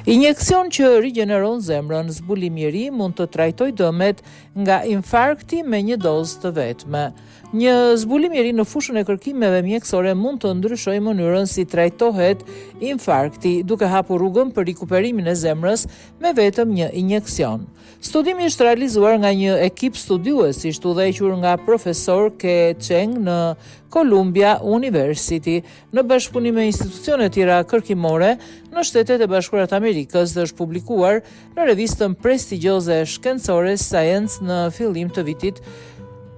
Injeksion që rigjeneron zemrën, zbulimi i ri mund të trajtojë dëmet nga infarkti me një dozë të vetme. Një zbulim i ri në fushën e kërkimeve mjekësore mund të ndryshojë mënyrën si trajtohet infarkti, duke hapur rrugën për rikuperimin e zemrës me vetëm një injeksion. Studimi është realizuar nga një ekip studiuesish të udhëhequr nga profesor Ke Cheng në Columbia University, në bashkëpunim me institucione tjera kërkimore në Shtetet e Bashkuara të Amerikës dhe është publikuar në revistën prestigjioze shkencore Science në fillim të vitit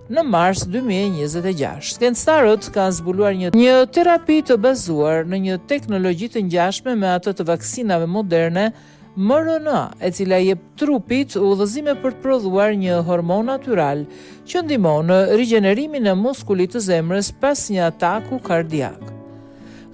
në mars 2026. Shkencëtarët kanë zbuluar një një terapi të bazuar në një teknologji të ngjashme me atë të vaksinave moderne mRNA, e cila i jep trupit udhëzime për të prodhuar një hormon natyral që ndihmon në rigjenerimin e muskulit të zemrës pas një ataku kardiak.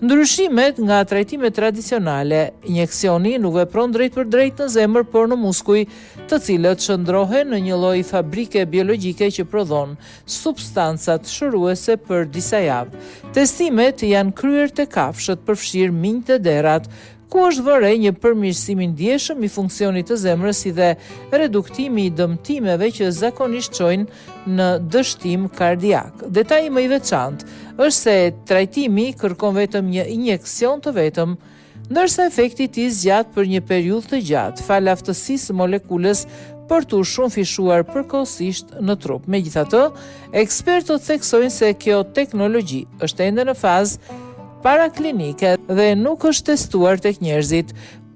Ndryshimet nga trajtimet tradicionale, injeksioni nuk vepron drejtpërdrejt në zemër, por në muskuj, të cilët shndërrohen në një lloj fabrike biologjike që prodhon substancat shëruese për disa javë. Testimet janë kryer te kafshët, përfshirë minjtë dhe derrat, ku është vënë re një përmirësim i ndjeshëm i funksionit të zemrës si dhe reduktimi i dëmtimeve që zakonisht çojnë në dështim kardiak. Detaji më i veçantë është se trajtimi kërkon vetëm një injeksion të vetëm, ndërsa efekti i tij zgjat për një periudhë të gjatë, falë aftësisë së molekulës për t'u shumëfishuar përkohësisht në trup. Megjithatë, ekspertët theksojnë se kjo teknologji është ende në fazë paraklinike dhe nuk është testuar tek njerëzit.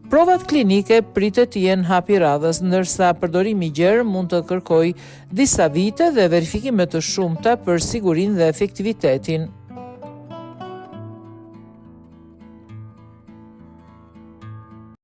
Provat klinike pritet të jenë hapi i radhës, ndërsa përdorimi i gjerë mund të kërkojë disa vite dhe verifikime të shumta për sigurinë dhe efektivitetin.